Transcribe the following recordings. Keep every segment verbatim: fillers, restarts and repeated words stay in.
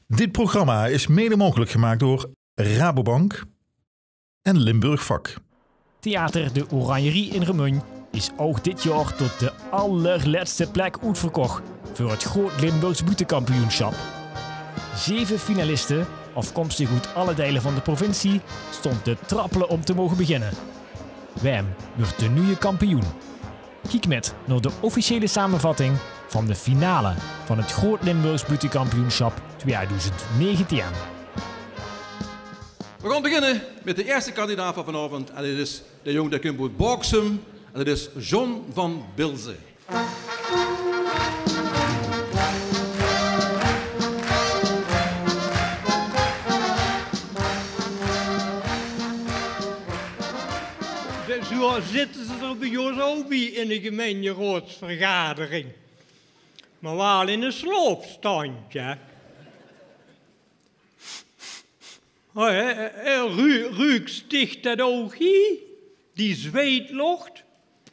Dit programma is mede mogelijk gemaakt door Rabobank en Limburg Vak. Theater De Oranjerie in Remunj is ouch dit jaor tot de allerlètste plek oetverkoch veur 't Groot Limburgs Buuttekampioensjap. Zeve finaliste, aafkomstig oet alle deile van de provincie, stónge te trappele óm te moge beginne. Wae wuuert de nuje kampioen? Kiek mit nao de officiële samevatting van de finale van 't Groot Limburgs Buuttekampioensjap twieëdoezend negentieën. Veer gaon beginne mit de ierste kandidaat van vanaovend. En det is de jóng dae kump oet Baoksem. En det is John van Bilze. Zoe zitte ze d'r bie ós ouch bie in de gemeinjeraodsvergadering. Mer waal in e slaopstandje. Oh, hè, hè, ruuks dich det ouch hie? Die zweitloch?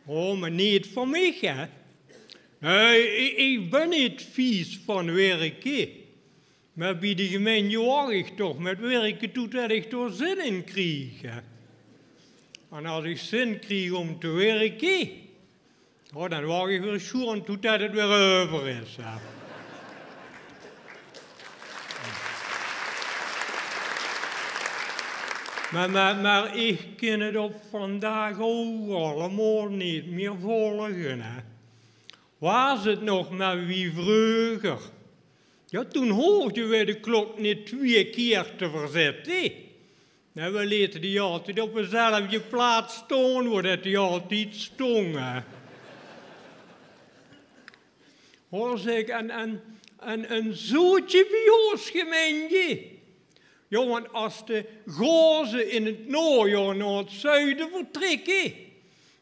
Oh, mer neet van mich, hè. Nae, ich, ich bön neet vies van wirke. Mer bie de gemeinje wach ich toch mit wirke toet det ich d'r zin in krieg, hè. En es ich zin krieg óm te wirke, oh, dan wach ich weer sjoean toet det 't weer euver is, hè. Mer, mer, mer ich kin 't op vandaag ouch allemaol neet mieë volge, hè. Waas 't nog mer wie vreuger. Jao, toen hoofde v'r de klok neet twieë kier te verzitte. Nae, v'r lete die altied op dezelfde plaats staon wo det die altied stóng, hè. Huur, zèk, en, en, en, en zoe bie ós gemeinje. Jao, want es de gaoze in 't naojaor nao 't zuide vertrèkke,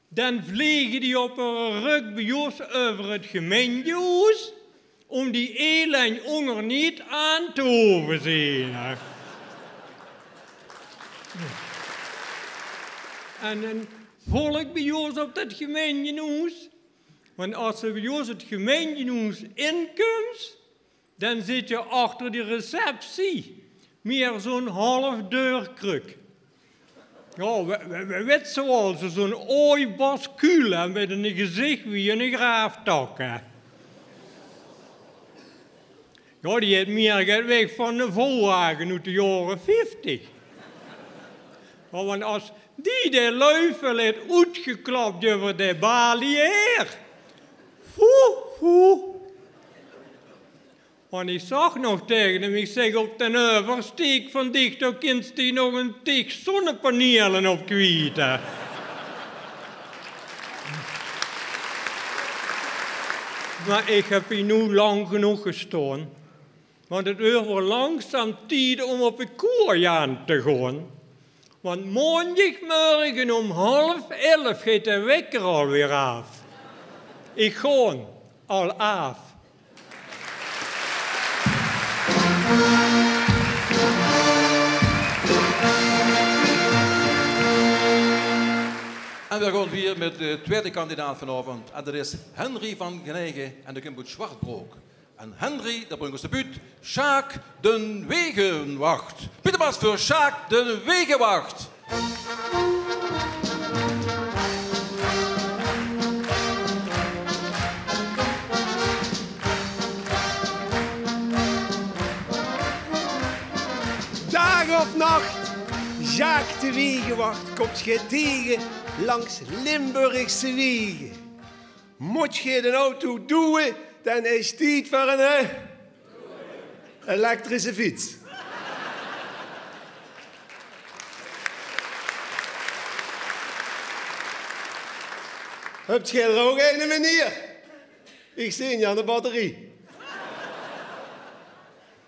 dan vlege die op häöre rök bie ós euver 't gemeinjehoes, óm die ellenj ónger neet aan te hove zeen, hè. En, en volk bie ós op det gemeinjehoes, want es se bie ós 't gemeinjehoes inkums, dan zit d'r achter die receptie mieë zoe'n half deurkruk. Jao, we, we, we wèt ze waal, zoe'n ooibascule mit e gezich wie 'ne graaftak, hè. Jao, die haet mieë get weg van de Volkswagen oet de jaore vieftig. Jao, want es die de luifel haet oetgeklap euver de balie haer. Foe, foe. Want ich zag nog taenge häöm, ich zèk, op d'n euversteek van dich, dao kins dich nog 'n tig zonnepanele op kwiet, hè. Mer ich höb hie noe lang genóg gestaon. Want 't weurt waal langzaam tied óm op de kooi aan te gaon. Want maondigmörge óm half elf geit de wekker alweer aaf. Ich gaon al aaf. En veer gaon wiejer mit de twiede kandidaat vanaovend. En det is Henry van Genegen en dae kump oet Zwartbrook. En Henry, dae bringk ós de buut Sjaak d'n Wegenwacht. Bitte was veur Sjaak d'n Wegenwacht. Daag of nach, Sjaak d'n Wegenwacht kómp geer taenge langs Limburgse waege. Mót geer d'n auto doeë, dan is 't tied veur 'n, eh, elektrische fiets. Höb geer d'r ouch ein, meneer? Ich zeen 'm aan de batterie.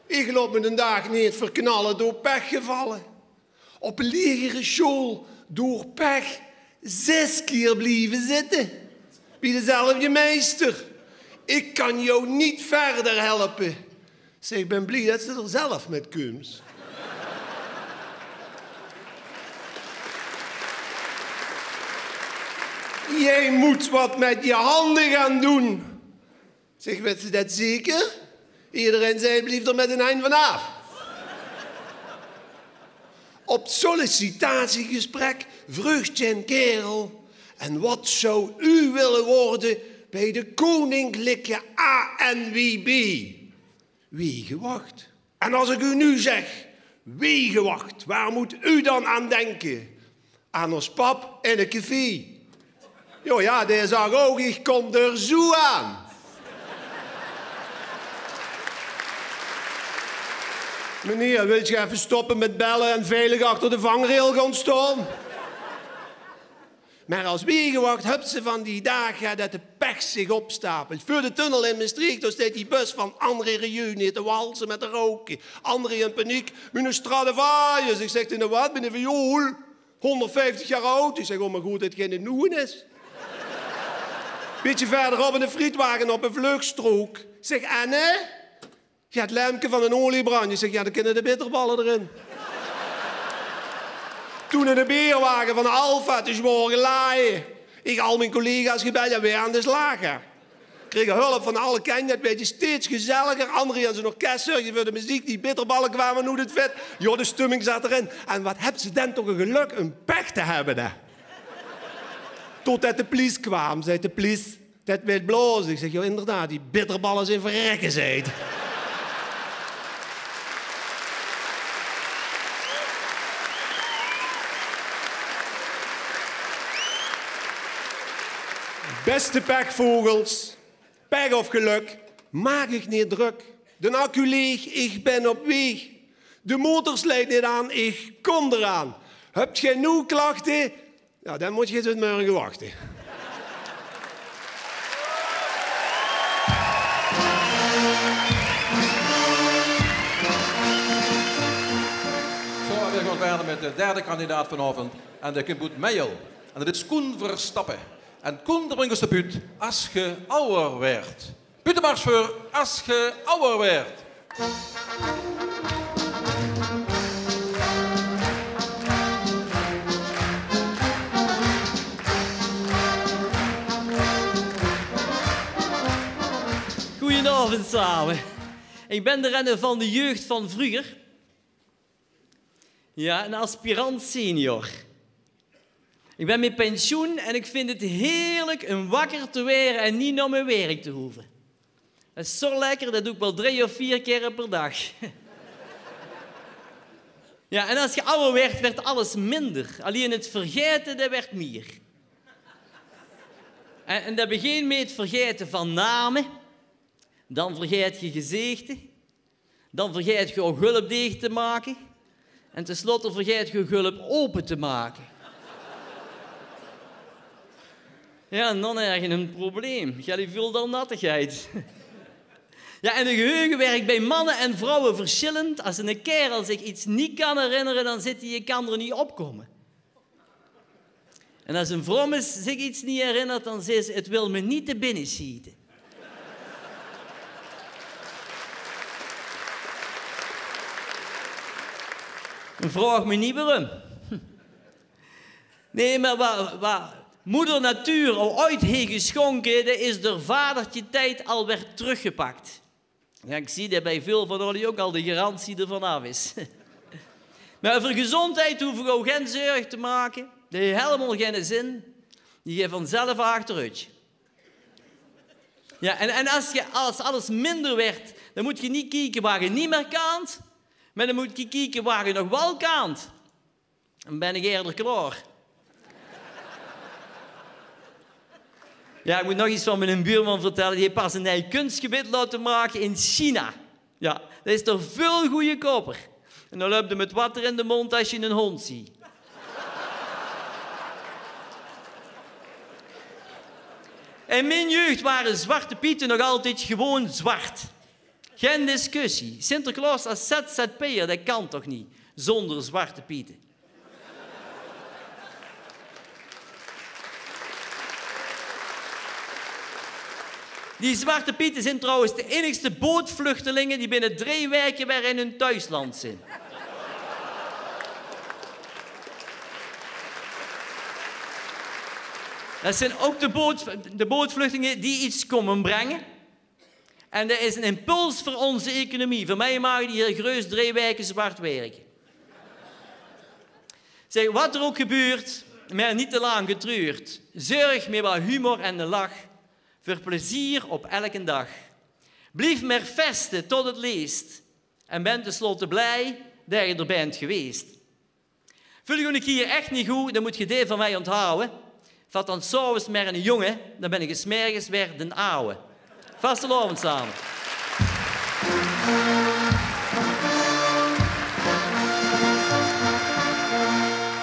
Ich laot mich d'n daag neet verknalle, door pech gevalle. Op de liegere sjool door pech zès kier blieve zitte. Bie dezelfde meister. "Ich kan dich neet wiejer helpe." Zèk, ich bön blie det se d'r zelf mit kums. "Doe mós get mit dien hande gaon doon." Zèk, "Wèts se det zeker?" Iedereen zei: "Blief d'r mit ein ein vanaaf." Op sollicitatiegesprek vreug dien kaerel: "En wat zou u willen worden bij de Koninklijke A N W B?" "Wegenwacht." "En als ik u nu zeg: 'Wegenwacht, waar moet u dan aan denken?'" "Aan os pap en de kefie." "Jo, ja, dae zag ouk: 'Ik kom d'r zoe aan.'" "Meneer, wilt ge effe stoppen mit bellen en veilig achter de vangrail gaan staan?" Maar als wegenwacht hebt ze van die dagen, hè, dat de pech zich opstapelt. Voor de tunnel in Maastricht, daar staat die bus van André Rieu neer te walsen met de roken. André in paniek: "Mijn Stradivarius." Ik zeg: "De wat, meneer Viool? Honderdvijftig jaar oud." Ik zeg: "Oh, maar goed dat het geen nieuwe is." Beetje verderop in de frietwagen op een vluchtstrook. Ik zeg: "En, hè?" "Ja, het lempje van een oliebrandje." Ik zeg: "Ja, dan kunnen de bitterballen erin." Toen in de beerwagen van Alfa, dus morgen laaien. Ik al mijn collega's gebeld: "Ja, weer aan de slag, hè." Kregen hulp van alle kanten, het werd steeds gezelliger. André en zijn orkest zorgden voor de muziek, die bitterballen kwamen uit het vet. Joh, de stemming zat erin. En wat hebben ze dan toch een geluk een pech te hebben, hè? Totdat de plies kwaam, zei de plies: "Dat werd blazen." Ik zeg: "Joh, inderdaad, die bitterballen zijn verrekken zeid." Beste pechvogels, pech of geluk, maak uch niet druk. De accu leeg, ik ben op weeg. De motor sleit niet aan, ik kom eraan. Hebt gij nu klachten? Ja, dan moet je tot morgen wachten. Zo, we gaan verder met de derde kandidaat vanavond. En die komt uit Meijel. En dat is Koen Verstappen. En Koen, dao bringt os de buut As ge ouwer werd. Buuttemars veur As ge ouwer werd. Goeienaovend same. Ik ben de renner van de jeugd van vreuger. Ja, een aspirant senior. Ik ben met pensioen en ik vind het heerlijk om wakker te worden en niet naar mijn werk te hoeven. Dat is zo lekker, dat doe ik wel drie of vier keer per dag. Ja, en als je ouder werd, werd alles minder. Alleen het vergeten, dat werd meer. En, en dat begint met het vergeten van namen. Dan vergeet je gezichten. Dan vergeet ge uw gulp deeg te maken. En tenslotte vergeet ge uw gulp open te maken. Ja, en dan erg een probleem. Gellie veel dan nattigheid. Ja, en de geheugen werkt bij mannen en vrouwen verschillend. Als een kerel zich iets niet kan herinneren, dan zit hij, je kan er niet opkomen. En als een vrouw zich iets niet herinnert, dan zegt ze: "Het wil me niet te binnen schieten." En vraag me niet waarom. Nee, maar wat, wat moeder natuur al ooit heeft geschonken, dat is door vadertje tijd alweer teruggepakt. Ja, ik zie dat bij veel van jullie ook al de garantie ervan af is. Maar over gezondheid hoef ik ook geen zorg te maken. Die heeft helemaal geen zin. Die gaat vanzelf achteruit. Ja, en, en als, je, als alles minder werd, dan moet je niet kijken waar je niet meer kan. Maar dan moet je kijken waar je nog wel kan. Dan ben ik eerder klaar. Ja, ik moet nog iets van mijn buurman vertellen. Die heeft pas een nieuw kunstgebit laten maken in China. Ja, dat is toch veel goedkoper. En dan loopt hij met water in de mond als je een hond ziet. In mijn jeugd waren zwarte pieten nog altijd gewoon zwart. Geen discussie. Sinterklaas als ZZP'er, dat kan toch niet zonder zwarte pieten? Die zwarte pieten zijn trouwens de enigste bootvluchtelingen die binnen drie weken weer in hun thuisland zijn. Dat zijn ook de boot-, de bootvluchtelingen die iets komen brengen. En det is ein impuls veur ózze economie. Veur mich maag dae hie gerös drie waeke zwart wirke. Zèk, waat d'r ouch gebeurt, mer neet te lang getreurd. Zörg mit waat humor en de lach veur plezeer op elken daag. Blief mer feste tot 't leest. En bin ten slotte blie det geer d'r bint gewaes. Veul geer uch ein kier ech neet good, dan mót geer dit van mich ónthawwe. Vat dan 's aoves mer eine jónge, dan bin ich 's merges weer d'n aowe. Vastelaovend same.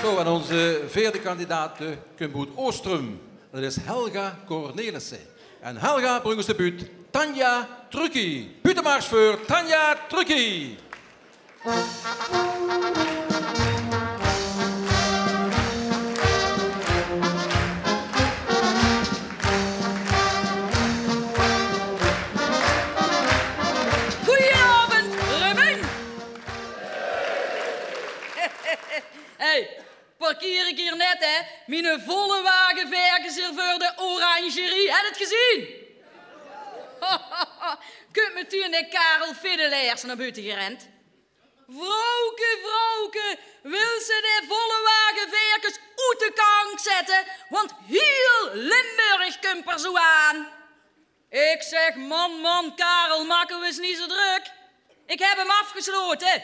Zo, en ózze veerde kandidaat, eh, kump oet Oostrum. Det is Helga Cornelissen. En Helga bringk ós de buut Tanja Trucchi. Buuttemars veur Tanja Trucchi. Goeienaovend, Remunj. Hey, parkeer ik hier net, hè, miene volle wage verkes hier veur de oranjerie. Heb het gezien? Kunt meteen de Karel Fiddelaars naar buiten gerend. Vrouwke, vrouwke, wil ze de volle wage verkes oet de kank zetten? Want heel Limburg kump er zo aan. Ik zeg: man, man, Karel, maak ow ens niet zo druk. Ik heb hem afgesloten.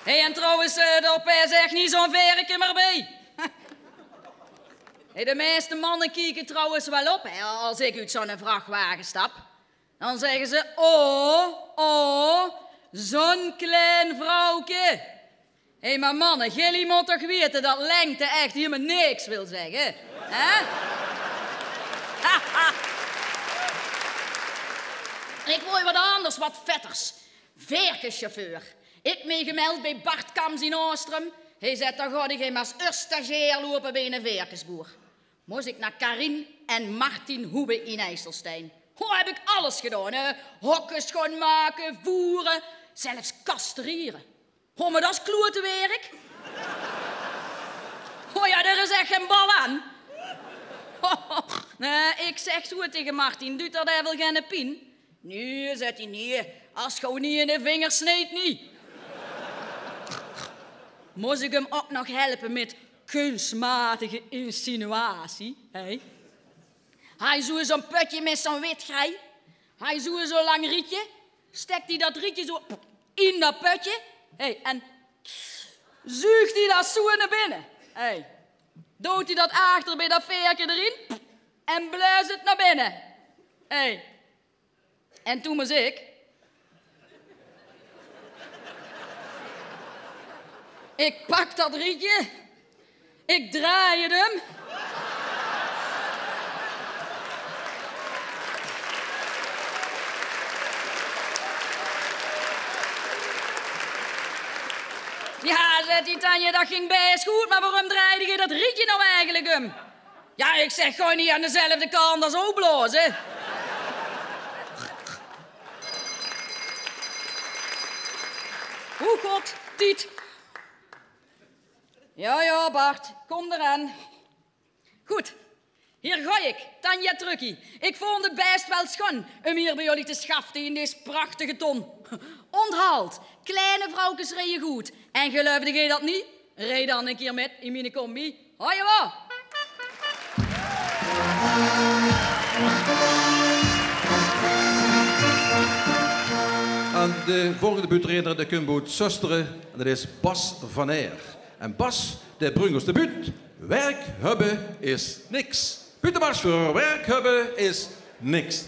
Hey, en trouwens, eh, d'r past echt niet zo'n verke meer bij. Hey, de meeste mannen kieken trouwens wel op, hè, als ik uit zo'n vrachtwagen stap. Dan zeggen ze: oh, oh, zo'n klein vrouwke. Hé, maar mannen, gillie mot toch weten dat lengte echt helemaal niks wil zeggen, hè? Ik wil wat anders, wat vetters. Verkenschauffeur. Ik mij gemeld bij Bart Kams in Oostrum. Hij zet: dan ga ik maar als stagiair lopen bij een verkensboer. Mos ik naar Karin en Martin Hoebe in IJsselstein. Ho, heb ik alles gedaan, hè. Hokken schoonmaken, voeren, zelfs castreren. Ho, maar dat is klote werk. Ho ja, daar is echt geen bal aan. Nee, ik zeg zo tegen Martin: duut dat evel geen pien? Nee, zet hij, nee, als gauw niet in de vinger sneed niet. Mos ik hem ook nog helpen met kunstmatige insinuatie, hè? Hij zoe zo'n putje met zo'n wit grij. Hij zoe zo'n lang rietje. Stekt hij dat rietje zo in dat putje. Hey, en zuugt hij dat zo naar binnen. Hey. Doet hij dat achter bij dat verke erin. En blaast het naar binnen. Hey. En toen was ik. Ik pak dat rietje. Ik draai het hem. Ja, zet die Tanja, dat ging best goed, maar waarom draaide je dat rietje nou eigenlijk om? Ja, ik zeg: gewoon niet aan dezelfde kant als ook blazen. Hoe god, Tiet. Ja, ja, Bart, kom eraan. Goed, hier gooi ik, Tanja Trucchi. Ik vond het best wel schoon om hier bij jullie te schaften in deze prachtige ton. Onthaald, kleine vrouwkes rijden goed. En geluifde gij dat niet? Rijd dan een keer met in mijn combi. Hoi, hoor. En de volgende buuttereedner, dae kump oet Zöstere, en det is Bas van Aer. En Bas, dae bringk ós de buut: werk höbbe is niks. Buuttemars veur: werk höbbe is niks.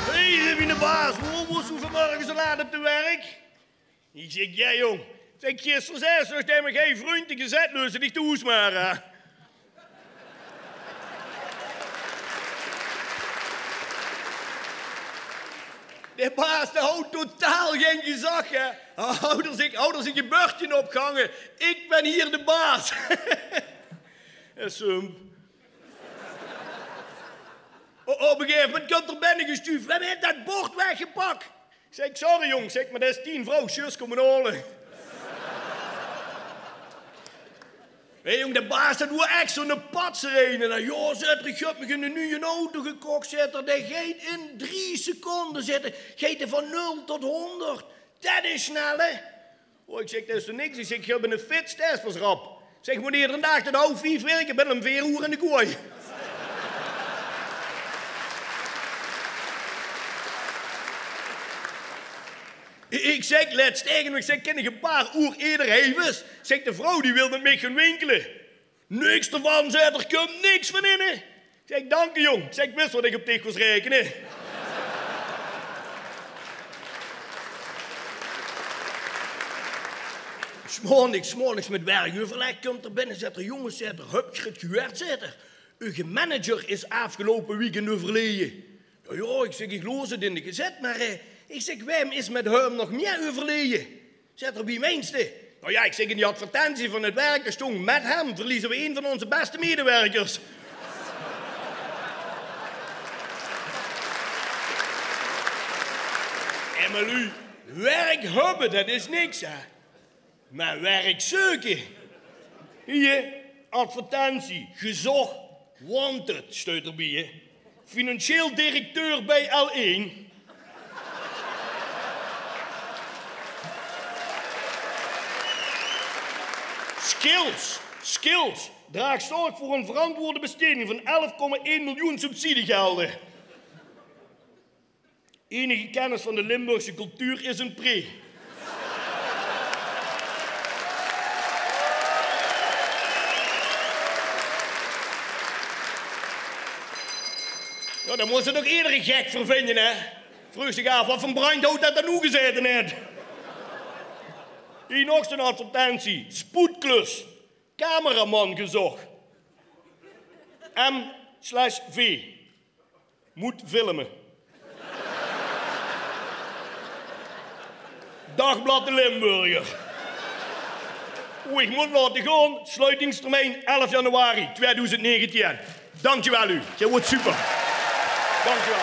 Hé, zag miene baas, waorom waas doe vanmorge zo laat op de werk? Ich zèk: jao, jóng. Zèk, gister zaes se nog taenge mich: hé, vrundj, de gezèt leus se dich thoes mer, hè. De baas, dae haw totaal gein gezag, hè. Haw d'r zich, haw d'r zich e bördje opgehange: ich bön hie de baas. En zoe. O-, op e gegaeve moment kump 'r binne gestuuf: "Wae haet dat bord weggepak?" Zèk: "Sorry jóng," zèk, "mer dat is dien vrouw zjus kómme haole." Hè jóng, de baas, dat woor ech zoe'ne patser eine. "Jao," zaet 'r, "ich höb mich 'ne nuje auto gekoch," zaet 'r, "dae geit in drie seconde," zaet 'r, "geit 'r van nul tot hónderd. Dat is snel, hè?" "O," ich zèk, "dat is toch niks." Ich zèk, "Ich höb 'ne Fitz, dae is pas rap." Zèk: "Mót eder daag tot half vief wirke, bön óm veer oer in de kooi." Ich zèk lèts taenge 'm, ich zèk: "Kin ich e paar oer eder hei wis?" Zèk: "De vrouw die wil mit mich gaon winkele." "Niks d'rvan," zaet 'r, "kump niks van in, hè." Zèk: "Danke, jóng." Zèk: "Wis wat ich op dich kós raekene?" 's Maondigs, 's maondigs mit werkeuverlèk kump 'r binne, zaet 'r: "Jónges," zaet 'r, "höb geer 't gehuuerd?" zaet 'r. "Eure manager is aafgeloupe weekend euverleje." "Jao, jao," ich zèk, "ich loos 't in de gezèt, mer," eh, ich zèk, "wae is mit häöm nog mieë euverleje?" Zaet 'r: "Wie meins te?" "Noe jao," ich zèk, "in die advertentie van 't werk, dao stóng: mit häöm verlieze we ein van ózze bèste medewerkers." Emma lu, werk höbbe, dat is niks, hè. Mer werk zeuke? Hie, advertentie, gezoch, wanted, steit d'rbie, hè. Financieel directeur bij L één. Skills, skills. Draag zorg voor een verantwoorde besteding van elf komma één miljoen subsidiegelden. Enige kennis van de Limburgse cultuur is een pre. Jao, dao mós se toch eder gek veur vinje, hè? Vreug zich aaf wat veur brandjhout dat dao noe gezaete haet. Hie nog zoe'n advertentie. Spoedklus. Cameraman gezocht. M slash V. Moet filmen. Dagblad de Limburger. Oei, ich mót laote gaon. Sluitingstermijn elf januari tweeduizend negentien. Dankjewel u. Geer waort super. Dankjewel.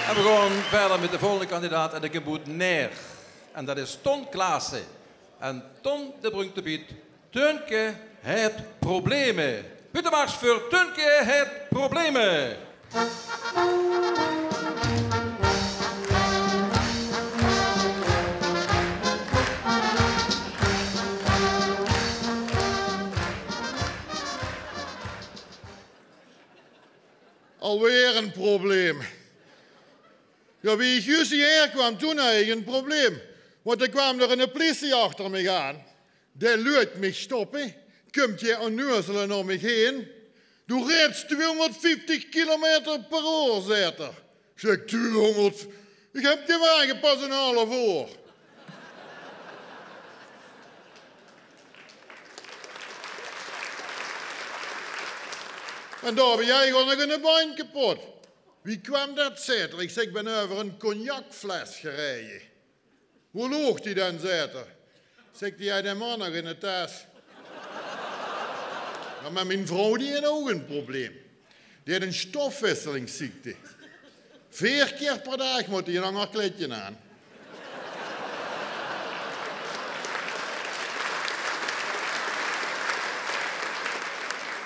En we gaon wiejer mit de volgende kandidaat. En dae kump oet Naer. En dat is Ton Klaassen. En Ton, dae bringk de beat Teunke haet probleme. Buuttemars veur Teunke haet probleme. Alweer ein probleem. Jao, wie ich zjus hiehaer kwaam, toen haw ich ein probleem. Want d'r kwaam d'r eine pliesie achter mich aan. Dae leet mich stoppe, kump dae onneuzele nao mich haer. "Doe rits tweehonderdvieftig kilometer per oor," zaet 'r. Zèk ich: "Tweehonderd? Ich höb dae wage pas ein haaf oor." En dao haw ich ouch nog eine bandj kepot. "Wie kwaam dat?" zaet 'r. Ich zèk: "Ich bön euver ein cognacfles gereje." "Wo loog die dan?" zaet 'r. Zèk ich: "Die haw dae man nog in de tas." Jao, mer mien vrouw, die haet ouch ein probleem. Die haet ein stofwisselingsziekte. Veer kier per daag mót die ein anger kleidje aan.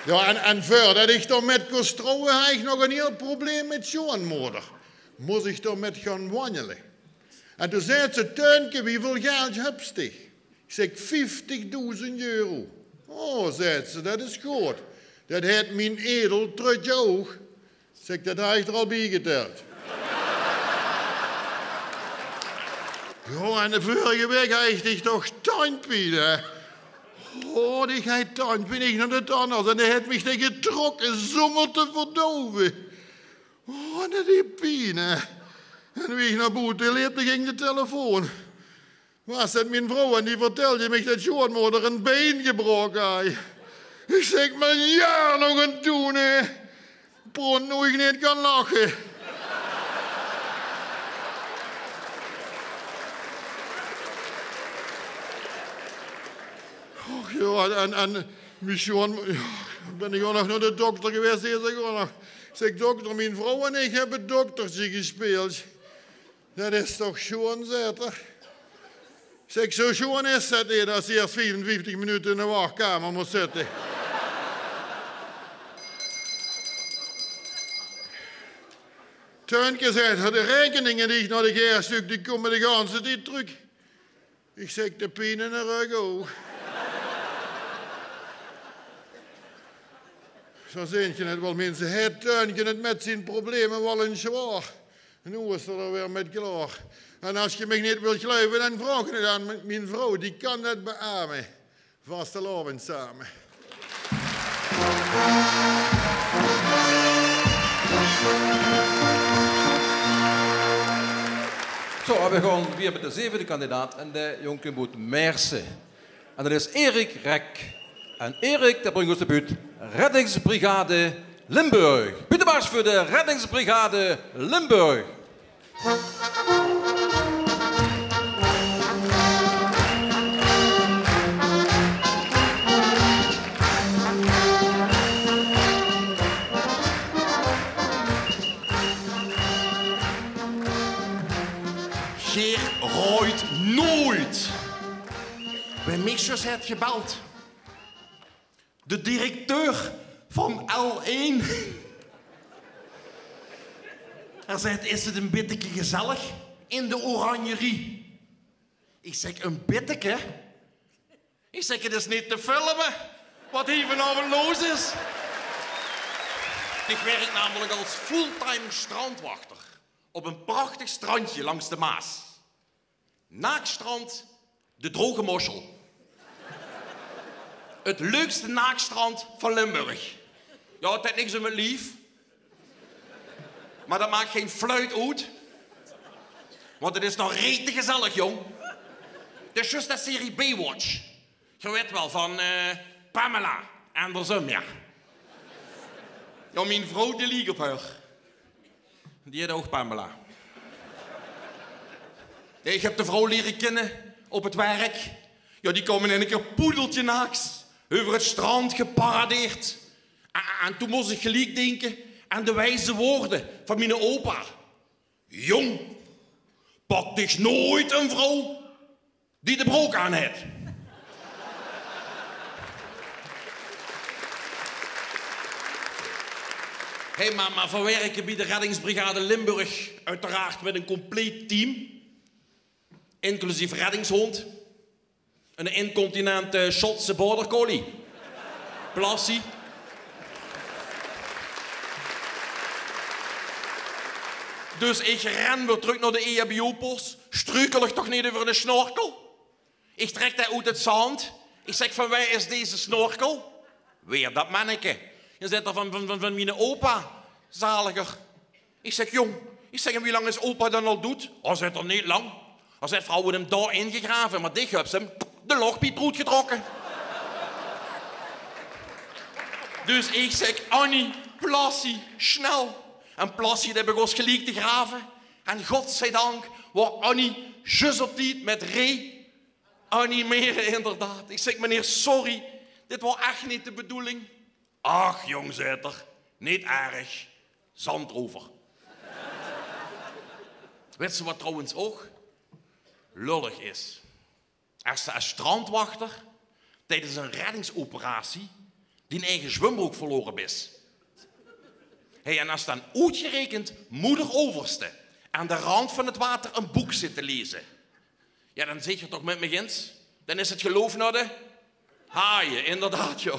Jao, en, en veurdat ich dao mit kós trouwe, haw ich nog ein hieël probleem mit sjoeanmoder. Mós ich dao mit gaon wanjele. En toen zaet ze: "Teunke, wieväöl geldj höbs dich?" Ich zèk: "Vieftigdoezend euro." "O," zaet ze, "dat is good. Dat haet mien edel trutj ouch." Zèk ich: "Dat haw ich d'r al bie getèld." Jao, en de vörige waek haw ich toch tandjpien, hè. O, ich haw tandjpien, ich nao de tandarts en dae haet mich d'r getrokke zónger te verdove. O, en die pien, hè. En wie ich nao boete leep, toen ging de telefoon. Waas 't mien vrouw en die vertèlde mich dat sjoeanmoder ein bein gebraoke haw. Ich zèk: "Mer jao, nog ein doen, hè. Praot noe ich neet kan lache." Och, Jao, en, en mien zoon, jao, bin ich ouch nog nao de dokter gewaes, dae zag ouch nog, zèk: "Dokter, mien vrouw en ich höbbe doktertje gespeeld." "Det is toch sjoon," zaet 'r. Zèk: "Zo sjoon is 't neet, es se iers viefenvieftig minute in de wachkamer mós zitte." "Teunke," zaet 'r, "de raekeninge die ich nao dich haer sjtuk, die kómme de ganse tied trök." Ich zèk: "De pien in de rök ouch." Zo zeen geer 't waal, minse. Haet Teunke 't mit zien probleme waal ins zwaor. En noe is 'r d'r weer mit klaor. En es geer mich neet wilt geluive, dan vraog 't aan mien vrouw. Die kan det beame. Vastelaovend same. Zo, en veer gaon wiejer mit de zevende kandidaat en de jónke boet Merse. En det is Erik Rek. En Erik, dae bringk ós de buut Reddingsbrigade Limburg. Buuttemarsj veur de Reddingsbrigade Limburg. Geer raojt noeit wae mich zjus haet gebeld. De directeur van L één. Hae zaet: "Is 't ein bitteke gezellig in de Oranjerie?" Ich zèk: "Ein bitteke?" Ich zèk: "Het is neet te filme waat hie vanaovend los is." Ich wirk namelik es fulltime strandwachter op ein prachtig strandje langs de Maas. Naaktstrand De Droge Mossel. Het leukste naaktstrand van Limburg. Jao, het haet niks um het lief. Mer det maak gein fluit oet. Want het is toch rete gezellig, jóng. Het is zjus de serie Baywatch. Geer wèt waal, van, eh, Pamela Anderson, jao. Jao, mien vrouw, die liek op häör. Die haet ouch Pamela. Nae, ich höb de vrouw liere kinne op het werk. Jao, die kaom in eine kier poedeltje naaks euver het strand geparadeerd. En, en toen mós ich geliek dinke aan de wieze wäörd van miene opa: "Jóng, pak dich noeit ein vrouw die de brook aan haet." Hey, mer, mer veer wirke bie de Reddingsbrigade Limburg oeteraard mit ein compleet team. Inclusief reddingshóndj. Eine incontinente Schotse border collie. Plassie. Dus ich ren weer trök nao de E H B O-post. Strukel ich toch neet euver eine snorkel? Ich trèk dae oet het zand. Ich zèk: "Van wae is deze snorkel?" "Weer det menneke." "Jao," zaet 'r, "van, van, van, van miene opa, zaliger." Ich zèk: "Jóng," ich zèk, "en wie lang is opa dan al doed?" "Oh," zaet 'r, "neet lang." Hae zaet: "Veer hawwe 'm dao ingegrave, mer dich höbs 'm de lochpiep d'roet getrokke." Dus ich zèk: "Annie, plassie, snel." En plassie, dae begós geliek te grave. En godzijdank waor Annie zjus op tied mit re-animere, inderdaad. Ich zèk: "Meneer, sorry, dit waor ech neet de bedoeling." "Ach, jóng," zaet 'r, "neet erg. Zand d'rover." Wèts se waat trouwens ouch lullig is? Es se es strandwachter tiedes ein reddingsoperatie dien eige zwumbrook verlore bis. Hey, en es dan oetgerekend moeder overste aan de rand van het water ein boek zit te leze, jao, dan zeet geer toch mit mich ins, dan is het geloof nao de haaie, inderdaad, jao.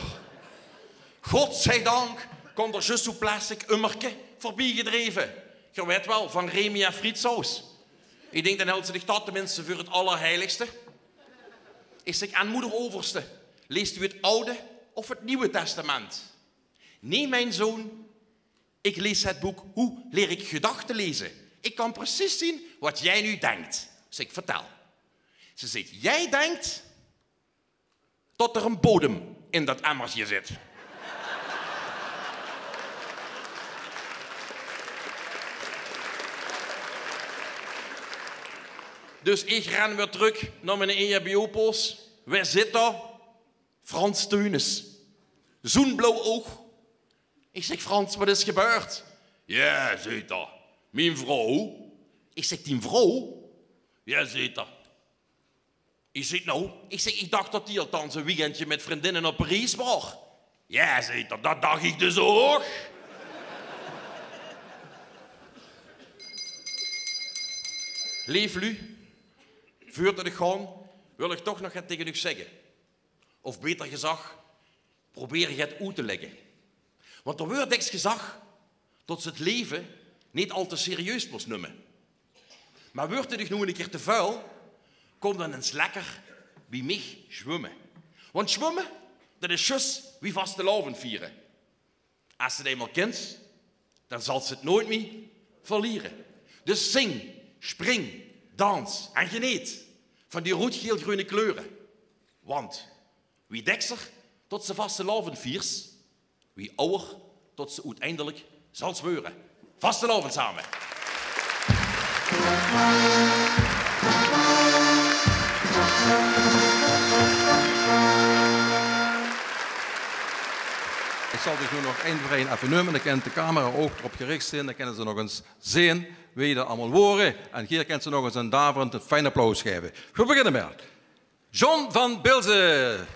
Godzijdank kump d'r zjus zoe'n plastic ummerke veurbie gedreve. Geer wèt waal, van Remy en frietsaus. Ich dink, dan hèlt ze dich det tenminste veur het allerheiligste. Ich zèk: "En moeder overste, leest u het Oude of het Nieuwe Testament?" "Nee, mijn zoon, ik lees het boek Hoe leer ik gedachten lezen. Ik kan precies zien wat jij nu denkt." Ich zèk: "Vertel." Ze zaet: "Jij denkt dat er een bodem in dat emmertje zit." Dus ich ren weer trök nao miene E H B O-post. Wae zit dao? Frans Theunisz, zoe'n blauw oog. Ich zèk: "Frans, waat is gebeurd?" "Jao," zeet 'r, "mien vrouw." Ich zèk: "Dien vrouw?" "Jao," zeet 'r. Ich zèk: "Noe?" Ich zèk: "Ich dach det die althans ein weekendje mit vriendinne nao Paries waor." "Jao," zeet 'r, "det dach ich dus ouch." Leef luuj, veurdet ich gaon, wil ich toch nog get taenge uch zègke. Of baeter gezag, probeer ich 't oet te lègke. Want d'r wuuert dèks gezag det se 't laeve neet al te serieus mós numme. Mer wuuert 't uch noe ein kier te väöl, kóm dan ins lekker bie mich zwumme. Want zwumme, det is zjus wie vastelaovend viere. Es se 't einmaol kins, dan zals se 't noeats mie verliere. Dus zing, spring, dans en geneet van die roed-geel-greune kleure. Want wie dèkser det se vastelaovend viers, wie awwer det se oeteindelik zals weure. Vastelaovend same. Ich zal dich noe nog ein veur ein effe neume. Dan kènt de camera ouch d'rop gerich zeen. Dan kènne ze nog ins zeen wae det allemaol waore. En hie kènt ze nog ins ein daverend, ein fijn applaus gaeve. Veer beginne mit John van Bilzen.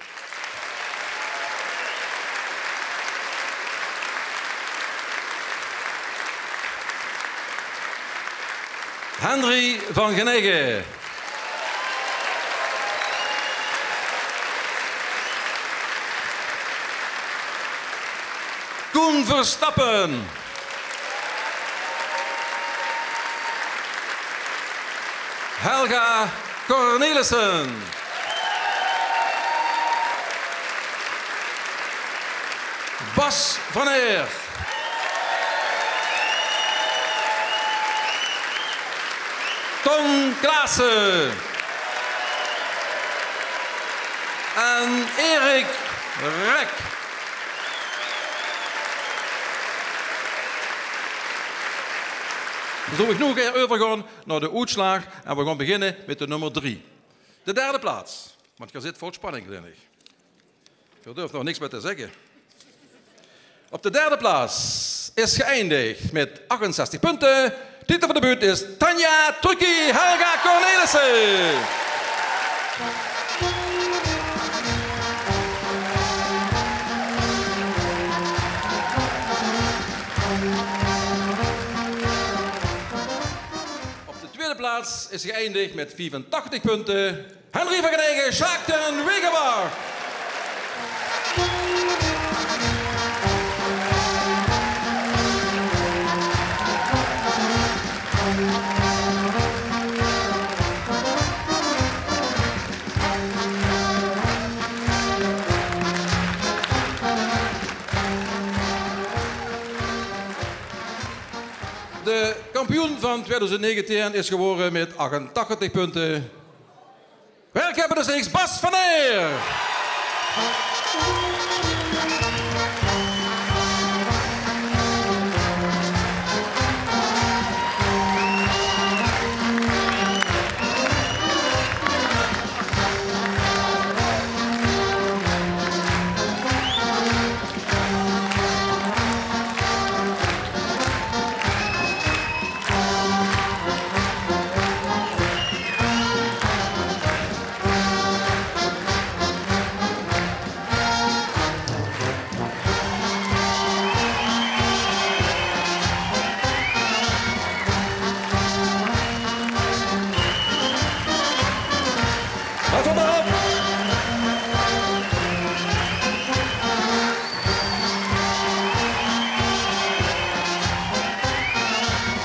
Henry van Geneggen. Koen Verstappen. Helga Cornelissen. Bas van Eer. Ton Klaassen. En Erik Rek. Dan zów ich noe gaer euvergaon nao de oetslaag en veer gaon beginne mit de nómmer drie. De derde plaats. Want geer zit vol spanning, dink ich. Geer durft nog niks mie te zègke. Op de derde plaats is geëindigd met achtenzestig punten. Titel van de buut is Tanja Trucchi, Helga Cornelissen. Op de tweede plaats is geëindigd met vijfentachtig punten Henry van Geneggen, Sjaak ten Wegenbach. De kampioen van tweeduizend negentien is geworden met achtentachtig punten. Werk hebben dus niks, Bas van Eer.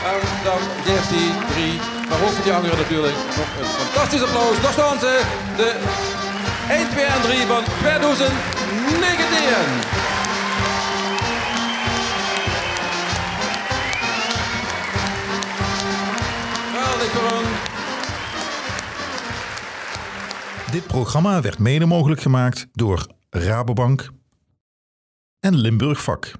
En dan geeft die drie, maar ook voor die anderen natuurlijk, nog een fantastisch applaus. Daar staan ze, de één, twee en drie van tweeduizend negentien. Geweldig voor hun. Dit programma werd mede mogelijk gemaakt door Rabobank en Limburg Vak.